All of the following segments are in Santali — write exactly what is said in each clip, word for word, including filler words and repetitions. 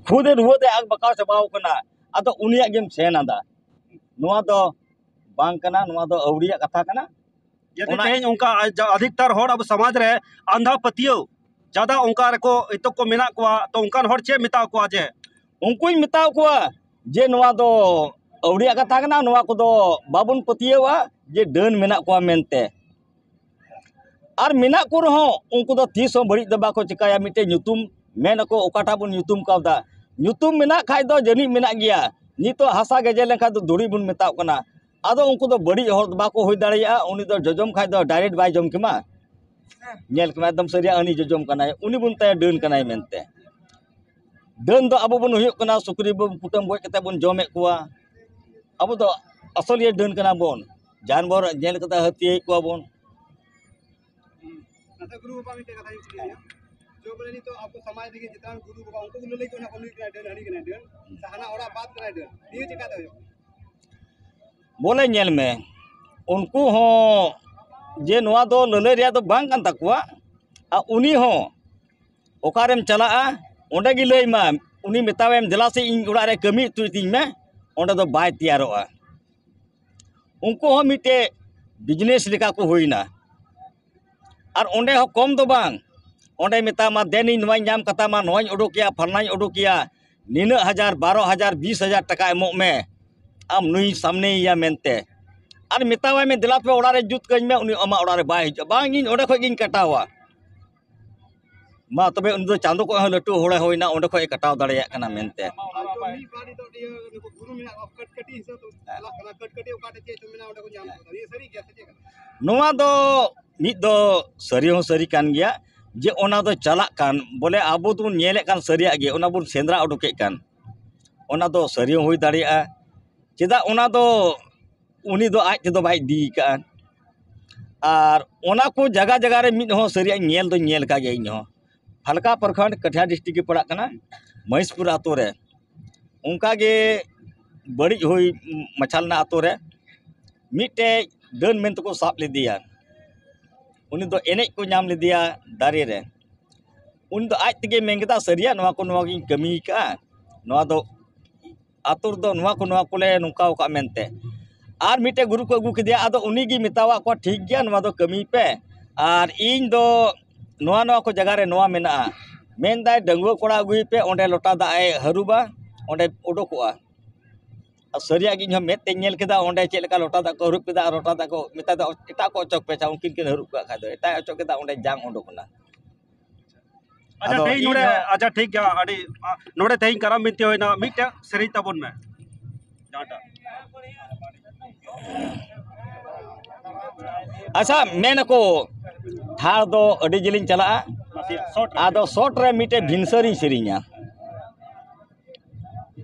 ᱠᱷᱩᱫ ᱮ ᱨᱩᱣᱟᱹ ᱛᱮ ᱟᱠ ᱵᱟᱠᱟᱣ ᱪᱟᱵᱟᱣ ᱠᱟᱱᱟ, ᱟᱫᱚ ᱩᱱᱤᱭᱟᱜ ᱜᱮᱢ ᱥᱮᱱ ᱟᱫᱟ᱾ ᱱᱚᱣᱟ ᱫᱚ ᱵᱟᱝ ᱠᱟᱱᱟ, ᱱᱚᱣᱟ ᱫᱚ ᱟᱹᱣᱲᱤᱭᱟᱜ ᱠᱟᱛᱷᱟ ᱠᱟᱱᱟ᱾ ᱡᱟᱛᱮ ᱚᱱᱟ ᱛᱮᱦᱮᱧ ᱚᱱᱠᱟ ᱟᱡ-, ᱟᱫᱷᱤᱠᱛᱟᱨ ᱦᱚᱲ ᱟᱵᱚ ᱥᱚᱢᱟᱡᱽ ᱨᱮ ᱟᱸᱫᱷᱟ ᱯᱟᱹᱛᱭᱟᱹᱣ ᱡᱟᱫᱟ ᱚᱱᱠᱟ ᱨᱮᱠᱚ ᱮᱛᱚ ᱠᱚ ᱢᱮᱱᱟᱜ ᱠᱚᱣᱟ, ᱛᱚ ᱚᱱᱠᱟᱱ ᱦᱚᱲ ᱪᱮᱫ ᱢᱮᱛᱟ ᱠᱚᱣᱟ ᱡᱮ? ᱩᱱᱠᱩᱧ ᱢᱮᱛᱟ ᱠᱚᱣᱟ ᱡᱮ ᱱᱚᱣᱟ ᱫᱚ ᱟᱹᱣᱲᱤᱭᱟᱜ ᱠᱟᱛᱷᱟ ᱠᱟᱱᱟ, ᱱᱚᱣᱟ ᱠᱚᱫᱚ ᱵᱟᱵᱚᱱ ᱯᱟᱹᱛᱭᱟᱹᱣᱟ ᱡᱮ ᱰᱟᱹᱱ ᱢᱮᱱᱟᱜ ᱠᱚᱣᱟ ᱢᱮᱱᱛᱮ᱾ ᱟᱨ ᱢᱮᱱᱟᱜ ᱠᱚ ᱨᱮᱦᱚᱸ ᱩᱱᱠᱩ ᱫᱚ ᱛᱤᱥ ᱦᱚᱸ ᱵᱟᱹᱲᱤᱡ ᱫᱚ ᱵᱟᱠᱚ ᱪᱤᱠᱟᱹᱭᱟ᱾ ᱢᱤᱫᱴᱮᱡ ᱧᱩᱛᱩᱢ ᱢᱮᱱ ᱟᱠᱚ, ᱚᱠᱟᱴᱟᱜ ᱵᱚᱱ ᱧᱩᱛᱩᱢ ᱠᱟᱣᱫᱟ, ᱧᱩᱛᱩᱢ ᱢᱮᱱᱟᱜ ᱠᱷᱟᱡ ᱫᱚ ᱡᱟᱹᱱᱤᱡ ᱢᱮᱱᱟᱜ ᱜᱮᱭᱟ᱾ ᱱᱤᱛᱚᱜ ᱦᱟᱥᱟ ᱜᱮᱡᱮᱨ ᱞᱮᱱᱠᱷᱟᱡ ᱫᱚ ᱫᱷᱩᱲᱤ ᱵᱚᱱ ᱢᱮᱛᱟᱜ ᱠᱟᱱᱟ᱾ ᱟᱫᱚ ᱩᱱᱠᱩ ᱫᱚ ᱵᱟᱹᱲᱤᱡ ᱦᱚᱲ ᱫᱚ ᱵᱟᱠᱚ ᱦᱩᱭ ᱫᱟᱲᱮᱭᱟᱜᱼᱟ᱾ ᱩᱱᱤ ᱫᱚ ᱡᱚᱡᱚᱢ ᱠᱷᱟᱡ ᱫᱚ direct ᱵᱟᱭ ᱡᱚᱢ ᱠᱮᱢᱟ, ᱧᱮᱞ ᱠᱮᱢᱟ ᱮᱠᱫᱚᱢ ᱥᱟᱹᱨᱤᱭᱟᱜ ᱦᱟᱹᱱᱤ ᱡᱚᱡᱚᱢ ᱠᱟᱱᱟᱭ, ᱩᱱᱤ ᱵᱚᱱ ᱢᱮᱛᱟᱭᱟ ᱰᱟᱹᱱ ᱠᱟᱱᱟᱭ ᱢᱮᱱᱛᱮ᱾ ᱰᱟᱹᱱ ᱫᱚ ᱟᱵᱚ ᱵᱚᱱ ᱦᱩᱭᱩᱜ ᱠᱟᱱᱟ ᱥᱩᱠᱨᱤ ᱵᱚᱱ ᱠᱩᱴᱟᱹᱢ ᱜᱚᱡ ᱠᱟᱛᱮ ᱵᱚᱱ ᱡᱚᱢᱮᱫ ᱠᱚᱣᱟ᱾ ᱟᱵᱚ ᱫᱚ ᱟᱥᱚᱞᱤᱭᱟᱹ ᱰᱟᱹᱱ ᱠᱟᱱᱟ ᱵᱚᱱ, ᱡᱟᱱᱣᱚᱨ ᱧᱮᱞ ᱠᱟᱛᱮ ᱦᱟᱹᱛᱤᱭᱮᱫ ᱠᱚᱣᱟ ᱵᱚᱱ᱾ ᱟᱪᱪᱷᱟ, ᱜᱩᱨᱩ ᱵᱟᱵᱟ, ᱢᱤᱫᱴᱮᱡ ᱠᱟᱛᱷᱟᱧ ᱠᱩᱞᱤ ᱢᱮᱭᱟ᱾ ᱡᱚ ᱵᱚᱞᱮ ᱱᱤᱛᱚᱜ ᱟᱵᱚ ᱥᱚᱢᱟᱡᱽ ᱨᱮᱜᱮ ᱡᱮᱛᱟᱱ ᱜᱩᱨᱩ ᱵᱟᱵᱟ, ᱩᱱᱠᱩ ᱠᱚ ᱞᱟᱹᱞᱟᱹᱭ ᱠᱚ ᱚᱱᱟ ᱠᱚ ᱞᱟᱹᱭ ᱠᱟᱱᱟ, ᱰᱟᱹᱱ ᱦᱟᱹᱲᱤ ᱠᱟᱱᱟᱭ ᱰᱟᱹᱱ, ᱥᱮ ᱦᱟᱱᱟ ᱚᱲᱟᱜ ᱵᱟᱫ ᱠᱟᱱᱟᱭ ᱰᱟᱹᱱ, ᱱᱤᱭᱟᱹ ᱪᱮᱠᱟᱛᱮ ᱦᱩᱭᱩᱜ ᱠᱟᱱᱟ? ᱵᱚᱞᱮ ᱧᱮᱞ ᱢᱮ, ᱩᱱᱠᱩ ᱦᱚᱸ ᱡᱮ ᱱᱚᱣᱟ ᱫᱚ ᱞᱟᱹᱞᱟᱹᱭ ᱨᱮᱭᱟᱜ ᱫᱚ ᱵᱟᱝ ᱠᱟᱱ ᱛᱟᱠᱚᱣᱟ, ᱟᱨ ᱩᱱᱤ ᱦᱚᱸ ᱚᱠᱟᱨᱮᱢ ᱪᱟᱞᱟᱜᱼᱟ, ᱚᱸᱰᱮ ᱜᱮ ᱞᱟᱹᱭ ᱢᱟ, ᱩᱱᱤ ᱢᱮᱛᱟᱣᱟᱭᱮᱢ, "ᱫᱮᱞᱟ ᱥᱮ ᱤᱧ ᱚᱲᱟᱜ ᱨᱮ ᱠᱟᱹᱢᱤ ᱦᱚᱪᱚᱭ ᱛᱤᱧ ᱢᱮ", ᱚᱸᱰᱮ ᱫᱚ ᱵᱟᱭ ᱛᱮᱭᱟᱨᱚᱜᱼᱟ᱾ ᱩᱱᱠᱩ ᱦᱚᱸ ᱢᱤᱫᱴᱮᱡ business ᱞᱮᱠᱟ ᱠᱚ ᱦᱩᱭᱱᱟ᱾ ᱟᱨ ᱚᱸᱰᱮ ᱦᱚᱸ ᱠᱚᱢ ᱫᱚ ᱵᱟᱝ, ᱚᱸᱰᱮ ᱢᱮᱛᱟᱢᱟ, "ᱫᱮᱱ ᱤᱧ ᱱᱚᱣᱟᱧ ᱧᱟᱢ ᱠᱟᱛᱟᱢᱟ, ᱱᱚᱣᱟᱧ ᱩᱰᱩᱠᱮᱭᱟ, ᱯᱷᱟᱞᱱᱟᱧ ᱩᱰᱩᱠᱮᱭᱟ, ᱱᱤᱱᱟᱹᱜ ᱦᱟᱡᱟᱨ, ᱵᱟᱨᱚ ᱦᱟᱡᱟᱨ, ᱵᱤᱥ ᱦᱟᱡᱟᱨ ᱴᱟᱠᱟ ᱮᱢᱚᱜ ᱢᱮ, ᱟᱢ ᱱᱩᱭ ᱥᱟᱢᱱᱮᱭᱮᱭᱟ" ᱢᱮᱱᱛᱮ᱾ ᱟᱨ ᱢᱮᱛᱟᱣᱟᱭ ᱢᱮ, "ᱫᱮᱞᱟ ᱛᱚᱵᱮ ᱚᱲᱟᱜ ᱨᱮ ᱡᱩᱛ ᱠᱟᱹᱧ ᱢᱮ", ᱩᱱᱤ ᱟᱢᱟᱜ ᱚᱲᱟᱜ ᱨᱮ ᱵᱟᱭ ᱦᱤᱡᱩᱜᱼᱟ᱾ "ᱵᱟᱝ, ᱤᱧ ᱚᱸᱰᱮ ᱠᱷᱚᱡ ᱜᱤᱧ ᱠᱟᱴᱟᱣᱟ᱾ ᱢᱟ ᱛᱚᱵᱮ ᱩᱱᱤ ᱫᱚ ᱪᱟᱸᱫᱚ ᱠᱷᱚᱡ ᱦᱚᱸ ᱞᱟᱹᱴᱩ ᱦᱚᱲᱮ ᱦᱩᱭᱱᱟ, ᱚᱸᱰᱮ ᱠᱷᱚᱡ ᱮ ᱠᱟᱴᱟᱣ ᱫᱟᱲᱮᱭᱟᱜ ᱠᱟᱱᱟ ᱢᱮᱱᱛᱮ᱾ ᱟᱨ ᱢᱤᱫ ᱵᱟᱨ ᱱᱤᱛᱚᱜ ᱤᱭᱟᱹ ᱱᱩᱠᱩ ᱜᱩᱨᱩ ᱢᱮᱱᱟᱜ ᱠᱚᱣᱟ, ᱠᱟᱹᱴᱠᱟᱹᱴᱤ ᱦᱤᱥᱟᱹᱵ ᱛᱮ ᱦᱮᱸ᱾ ᱪᱟᱞᱟᱜ ᱠᱟᱱᱟ, ᱠᱟᱹᱴᱠᱟᱹᱴᱤ ᱚᱠᱟᱴᱷᱮᱡ ᱪᱮᱫ ᱪᱚ ᱢᱮᱱᱟᱜᱼᱟ, ᱚᱸᱰᱮ ᱠᱚ ᱧᱟᱢ ᱠᱟᱫᱟ᱾ ᱱᱤᱭᱟᱹ ᱥᱟᱹᱨᱤ ᱜᱮᱭᱟ ᱥᱮ ᱪᱮᱫ ᱠᱟᱱᱟ? ᱱᱚᱣᱟ ᱫᱚ ᱢᱤᱫ ᱫᱚ ᱥᱟᱹᱨᱤ ᱦᱚᱸ ᱥᱟᱹᱨᱤ ᱠᱟᱱ ᱜᱮᱭᱟ, ᱡᱮ ᱚᱱᱟ ᱫᱚ ᱪᱟᱞᱟᱜ ᱠᱟᱱ, ᱵᱚᱞᱮ ᱟᱵᱚ ᱫᱚᱵᱚᱱ ᱧᱮᱞᱮᱫ ᱠᱟᱱ ᱥᱟᱹᱨᱤᱭᱟᱜ ᱜᱮ, ᱚᱱᱟ ᱵᱚᱱ ᱥᱮᱸᱫᱽᱨᱟ ᱩᱰᱩᱠᱮᱫ ᱠᱟᱱ, ᱚᱱᱟ ᱫᱚ ᱥᱟᱹᱨᱤ ᱦᱚᱸ ᱦᱩᱭ ᱫᱟᱲᱮᱭᱟᱜᱼᱟ᱾ ᱪᱮᱫᱟᱜ ᱚᱱᱟ ᱫᱚ ᱩᱱᱤ ᱫᱚ ᱟᱡ ᱛᱮᱫᱚ ᱵᱟᱭ ᱤᱫᱤ ᱠᱟᱜᱼᱟ᱾ ᱟᱨ ᱚᱱᱟ ᱠᱚ ᱡᱟᱭᱜᱟ ᱡᱟᱭᱜᱟ ᱨᱮ ᱢᱤᱫ ᱦᱚᱸ ᱥᱟᱹᱨᱤᱭᱟᱜ ᱧᱮᱞ ᱫᱚᱧ ᱧᱮᱞ ᱠᱟᱜ ᱜᱮᱭᱟ ᱤᱧ ᱦᱚᱸ᱾ ᱯᱷᱟᱞᱠᱟ ᱯᱨᱚᱠᱷᱚᱸᱰ, ᱠᱟᱴᱷᱤᱭᱟ district ᱜᱮ ᱯᱟᱲᱟᱜ ᱠᱟᱱᱟ, ᱢᱚᱦᱮᱥᱯᱩᱨ ᱟᱛᱳ ᱨᱮ ᱚᱱᱠᱟ ᱜᱮ ᱵᱟᱹᱲᱤᱡ ᱦᱩᱭ ᱢᱟᱪᱷᱟ ᱞᱮᱱᱟ ᱟᱛᱳ ᱨᱮ᱾ ᱢᱤᱫᱴᱮᱡ ᱰᱟᱹᱱ ᱢᱮᱱ ᱛᱮᱠᱚ ᱥᱟᱵ ᱞᱮᱫᱮᱭᱟ, ᱩᱱᱤ ᱫᱚ ᱮᱱᱮᱡ ᱠᱚ ᱧᱟᱢ ᱞᱮᱫᱮᱭᱟ ᱫᱟᱨᱮ ᱨᱮ᱾ ᱩᱱᱤ ᱫᱚ ᱟᱡ ᱛᱮᱜᱮ ᱢᱮᱱ ᱠᱮᱫᱟ, "ᱥᱟᱹᱨᱤᱭᱟ, ᱱᱚᱣᱟ ᱠᱚ ᱱᱚᱣᱟ ᱜᱤᱧ ᱠᱟᱹᱢᱤ ᱟᱠᱟᱫᱼᱟ, ᱱᱚᱣᱟ ᱫᱚ ᱟᱹᱛᱩ ᱨᱮᱫᱚ ᱱᱚᱣᱟ ᱠᱚ ᱱᱚᱣᱟ ᱠᱚᱞᱮ ᱱᱚᱝᱠᱟ ᱟᱠᱟᱫ" ᱢᱮᱱᱛᱮ᱾ ᱟᱨ ᱢᱤᱫᱴᱮᱡ ᱜᱩᱨᱩ ᱠᱚ ᱟᱹᱜᱩ ᱠᱮᱫᱮᱭᱟ, ᱟᱫᱚ ᱩᱱᱤ ᱜᱮ ᱢᱮᱛᱟᱣᱟᱫ ᱠᱚᱣᱟ, "ᱴᱷᱤᱠ ᱜᱮᱭᱟ, ᱱᱚᱣᱟ ᱫᱚ ᱠᱟᱹᱢᱤᱭ ᱯᱮ, ᱟᱨ ᱤᱧ ᱫᱚ ᱱᱚᱣᱟ ᱱᱚᱣᱟ ᱠᱚ ᱡᱟᱭᱜᱟ ᱨᱮ ᱱᱚᱣᱟ ᱢᱮᱱᱟᱜᱼᱟ", ᱢᱮᱱᱫᱟᱭ, "ᱰᱟᱺᱜᱩᱣᱟᱹ ᱠᱚᱲᱟ ᱟᱹᱜᱩᱭᱮ ᱯᱮ, ᱚᱸᱰᱮ ᱞᱚᱴᱟ ᱫᱟᱜ ᱮ ᱦᱟᱹᱨᱩᱵᱟ, ᱚᱸᱰᱮ ᱩᱰᱩᱠᱚᱜᱼᱟ᱾" ᱟᱨ ᱥᱟᱹᱨᱤᱭᱟᱜ ᱜᱮ ᱤᱧᱦᱚᱸ ᱢᱮᱫ ᱛᱮᱧ ᱧᱮᱞ ᱠᱮᱫᱟ, ᱚᱸᱰᱮ ᱪᱮᱫ ᱞᱮᱠᱟ ᱞᱚᱴᱟ ᱫᱟᱜ ᱠᱚ ᱦᱟᱹᱨᱩᱵ ᱠᱮᱫᱟ, ᱟᱨ ᱞᱚᱴᱟ ᱫᱟᱜ ᱠᱚ ᱢᱮᱛᱟ ᱫᱚ, "ᱮᱴᱟᱜ ᱠᱚ ᱚᱪᱚᱜ ᱯᱮ, ᱟᱪᱪᱷᱟ, ᱩᱱᱠᱤᱱ ᱠᱤᱱ ᱦᱟᱹᱨᱩᱵ ᱠᱟᱜ ᱠᱷᱟᱡ ᱫᱚ", ᱮᱴᱟᱜ ᱚᱪᱚᱜ ᱠᱮᱫᱟ, ᱚᱸᱰᱮ ᱡᱟᱝ ᱩᱰᱩᱠ ᱮᱱᱟ᱾ ᱟᱪᱪᱷᱟ, ᱟᱫᱚ ᱴᱷᱤᱠ, ᱤᱧ ᱱᱚᱰᱮ, ᱦᱚᱸ ᱟᱪᱪᱷᱟ, ᱴᱷᱤᱠ ᱜᱮᱭᱟ, ᱟᱹᱰᱤ, ᱟ, ᱱᱚᱰᱮ ᱛᱮᱦᱮᱧ ᱠᱟᱨᱟᱢ ᱵᱤᱱᱛᱤ ᱦᱩᱭᱱᱟ, ᱢᱤᱫᱴᱮᱡ ᱥᱮᱨᱮᱧ ᱛᱟᱵᱚᱱ ᱢᱮ, ᱡᱟᱦᱟᱸᱴᱟᱜ᱾ ᱟᱪᱪᱷᱟ, ᱢᱮᱱ ᱟᱠᱚ ᱴᱷᱟᱲ ᱫᱚ ᱟᱹᱰᱤ ᱡᱤᱞᱤᱧ ᱪᱟᱞᱟᱜᱼᱟ, ᱱᱟᱥᱮᱭᱟᱜ short ᱨᱮ᱾ ᱟᱫᱚ short ᱨᱮ ᱢᱤᱫᱴᱮᱡ ᱵᱷᱤᱱᱥᱟᱹᱨᱤᱧ ᱥᱮᱨᱮᱧᱟ᱾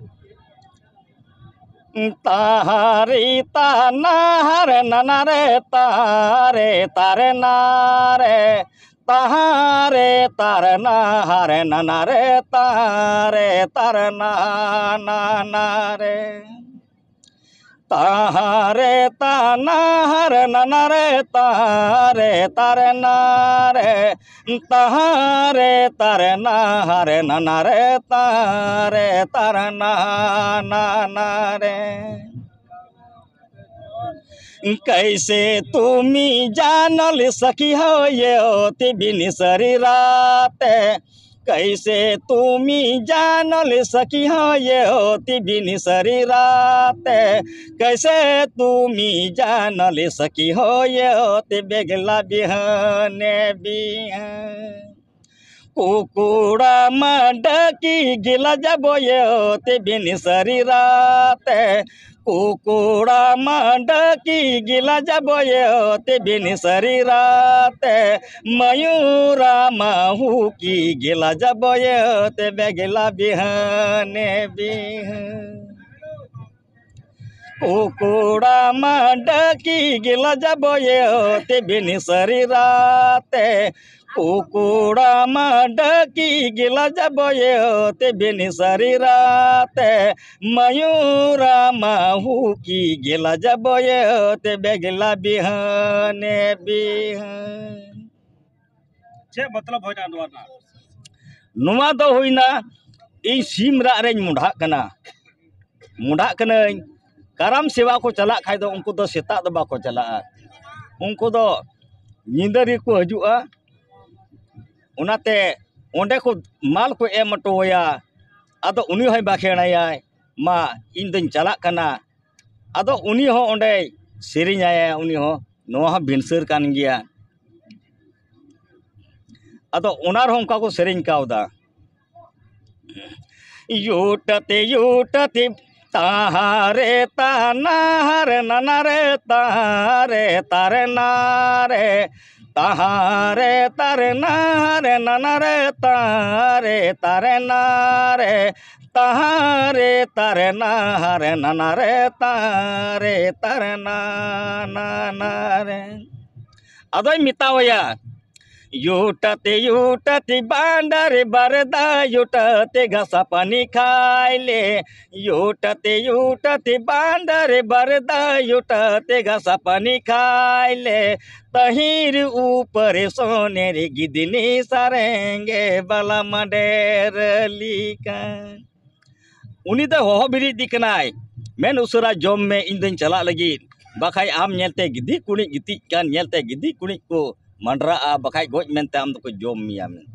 ᱛᱟᱦᱟᱨᱮ ᱛᱟᱱᱟᱦᱟᱨ ᱱᱟᱱᱟᱨᱮ ᱛᱟᱦᱟᱨᱮ ᱛᱟᱨᱮ ᱱᱟᱨᱮ, ᱛᱟᱦᱟᱨᱮ ᱛᱟᱨ ᱱᱟᱦᱟᱨ ᱱᱟᱱᱟᱨᱮ ᱛᱟᱦᱟᱨᱮ ᱛᱟᱨ ᱱᱟᱦᱟ ᱱᱟᱱᱟᱨᱮ᱾ ᱛᱟᱦᱟᱨᱮ ᱛᱟᱱᱟᱦᱟᱨ ᱱᱟᱱᱟᱨᱮ ᱛᱟᱦᱟᱨᱮ ᱛᱟᱨ ᱱᱟᱨᱮ, ᱛᱟᱦᱟᱨᱮ ᱛᱟᱨ ᱱᱟᱦᱟᱨ ᱱᱟᱱᱟᱨᱮ ᱛᱟᱦᱟᱨᱮ ᱛᱟᱨ ᱱᱟᱦᱟ ᱱᱟᱱᱟᱨᱮ᱾ कैसे तुम जान ले सखी हो ये होती बिन शरीर रात, कैसे तुम जान ले सखी हो ये होती बिन शरीर रात, कैसे तुम जान ले सखी हो ये होती बेगला बिहाने बिहान। कुकुड़ा मांडा की गिला जब ये होती बिन शरीर रात, कुकुड़ा मांडा की गिला जब ये होती बिन शरीर रात, मयूरा माहू की गिला जब ये होती बेगला बिहाने बिहान। कुकुड़ा मांडा की गिला जब ये होती बिन शरीर रात, कुकुड़ा मांडा की गिला जब ये होती बिन शरीर रात, मयूरा माहू की गिला जब ये होती बेगला बिहाने बिहान। ᱪᱮᱫ ᱢᱚᱛᱞᱚᱵ ᱦᱩᱭᱱᱟ ᱱᱚᱣᱟ ᱨᱮᱱᱟᱜ? ᱱᱚᱣᱟ ᱫᱚ ᱦᱩᱭᱱᱟ ᱤᱧ ᱥᱤᱢ ᱨᱟᱜ ᱨᱮᱧ ᱢᱚᱸᱰᱷᱟᱜ ᱠᱟᱱᱟ, ᱢᱚᱸᱰᱷᱟᱜ ᱠᱟᱹᱱᱟᱹᱧ᱾ ᱠᱟᱨᱟᱢ ᱥᱮᱵᱟ ᱠᱚ ᱪᱟᱞᱟᱜ ᱠᱷᱟᱡ ᱫᱚ ᱩᱱᱠᱩ ᱫᱚ ᱥᱮᱛᱟᱜ ᱫᱚ ᱵᱟᱠᱚ ᱪᱟᱞᱟᱜᱼᱟ, ᱩᱱᱠᱩ ᱫᱚ ᱧᱤᱫᱟᱹ ᱨᱮᱠᱚ ᱦᱤᱡᱩᱜᱼᱟ᱾ ᱚᱱᱟᱛᱮ ᱚᱸᱰᱮ ᱠᱚ ᱢᱟᱞ ᱠᱚ ᱮᱢ ᱦᱚᱴᱚ ᱟᱭᱟ᱾ ᱟᱫᱚ ᱩᱱᱤ ᱦᱚᱸᱭ ᱵᱟᱠᱷᱮᱲᱟᱭᱟᱭ, "ᱢᱟ, ᱤᱧ ᱫᱚᱧ ᱪᱟᱞᱟᱜ ᱠᱟᱱᱟ᱾" ᱟᱫᱚ ᱩᱱᱤ ᱦᱚᱸ ᱚᱸᱰᱮᱭ ᱥᱮᱨᱮᱧ ᱟᱭᱟ, ᱩᱱᱤ ᱦᱚᱸ, ᱱᱚᱣᱟ ᱦᱚᱸ ᱵᱤᱱᱥᱟᱹᱨ ᱠᱟᱱ ᱜᱮᱭᱟ᱾ ᱟᱫᱚ ᱚᱱᱟ ᱨᱮᱦᱚᱸ ᱚᱱᱠᱟ ᱠᱚ ᱥᱮᱨᱮᱧ ᱠᱟᱣᱫᱟ᱾ ᱭᱩᱴᱟᱹᱛᱤ ᱭᱩᱴᱟᱹᱛᱤ ᱛᱟᱦᱟᱨᱮ ᱛᱟᱱᱟᱦᱟᱨᱮ ᱱᱟᱱᱟᱨᱮ ᱛᱟᱦᱟᱨᱮ ᱛᱟᱨᱮ ᱱᱟᱨᱮ ᱛᱟᱦᱟᱨᱮ ᱛᱟᱨᱮ ᱱᱟᱦᱟᱨᱮ ᱱᱟᱱᱟᱨᱮ ᱛᱟᱦᱟᱨᱮ ᱛᱟᱨᱮ ᱱᱟᱨᱮ ᱛᱟᱦᱟᱨᱮ ᱛᱟᱨᱮ ᱱᱟᱦᱟᱨᱮ ᱱᱟᱱᱟᱨᱮ ᱛᱟᱦᱟᱨᱮ ᱛᱟᱨᱮ ᱱᱟᱱᱟᱨᱮ᱾ ᱟᱫᱚᱭ ᱢᱮᱛᱟᱣᱟᱭᱟ, ᱭᱩᱴᱟᱹᱛᱤ ᱭᱩᱴᱟᱹᱛᱤ ᱵᱟᱱᱰᱟᱨᱤ ᱵᱟᱨᱫᱟ ᱭᱩᱴᱟᱹᱛᱤ ᱜᱷᱟᱥᱟ ᱯᱟᱱᱤ ᱠᱷᱟᱭᱞᱮ᱾ ᱭᱩᱴᱟᱹᱛᱤ ᱭᱩᱴᱟᱹᱛᱤ ᱵᱟᱱᱰᱟᱨᱤ ᱵᱟᱨᱫᱟ ᱭᱩᱴᱟᱹᱛᱤ ᱜᱷᱟᱥᱟ ᱯᱟᱱᱤ ᱠᱷᱟᱭᱞᱮ᱾ ᱛᱟᱦᱤᱨ ᱩᱯᱟᱹᱨᱮ ᱥᱚᱱᱮᱨᱤ ᱜᱤᱫᱤᱱᱤ ᱥᱟᱨᱮᱝᱜᱮ ᱵᱟᱞᱟ ᱢᱟᱰᱮᱨ ᱞᱤᱠᱟ᱾ ᱩᱱᱤ ᱫᱚ ᱦᱚᱦᱚ ᱵᱮᱨᱮᱫ ᱫᱤ ᱠᱟᱱᱟᱭ, ᱢᱮᱱ ᱩᱥᱟᱹᱨᱟ ᱡᱚᱢ ᱢᱮ, ᱤᱧ ᱫᱚᱧ ᱪᱟᱞᱟᱜ ᱞᱟᱹᱜᱤᱫ, ᱵᱟᱠᱷᱟᱡ ᱟᱢ ᱧᱮᱞᱛᱮ ᱜᱤᱫᱤ ᱠᱩᱲᱤᱫ ᱜᱤᱛᱤᱡ ᱠᱟᱱ ᱧᱮᱞᱛᱮ ᱜᱤᱫᱤ ᱠᱩᱲᱤᱫ ᱠᱚ ᱢᱟᱸᱰᱨᱟᱜᱼᱟ, ᱵᱟᱠᱷᱟᱡ ᱜᱚᱡ ᱢᱮᱱᱛᱮ ᱟᱢ ᱫᱚᱠᱚ ᱡᱚᱢ ᱢᱮᱭᱟ ᱢᱮᱱᱛᱮ᱾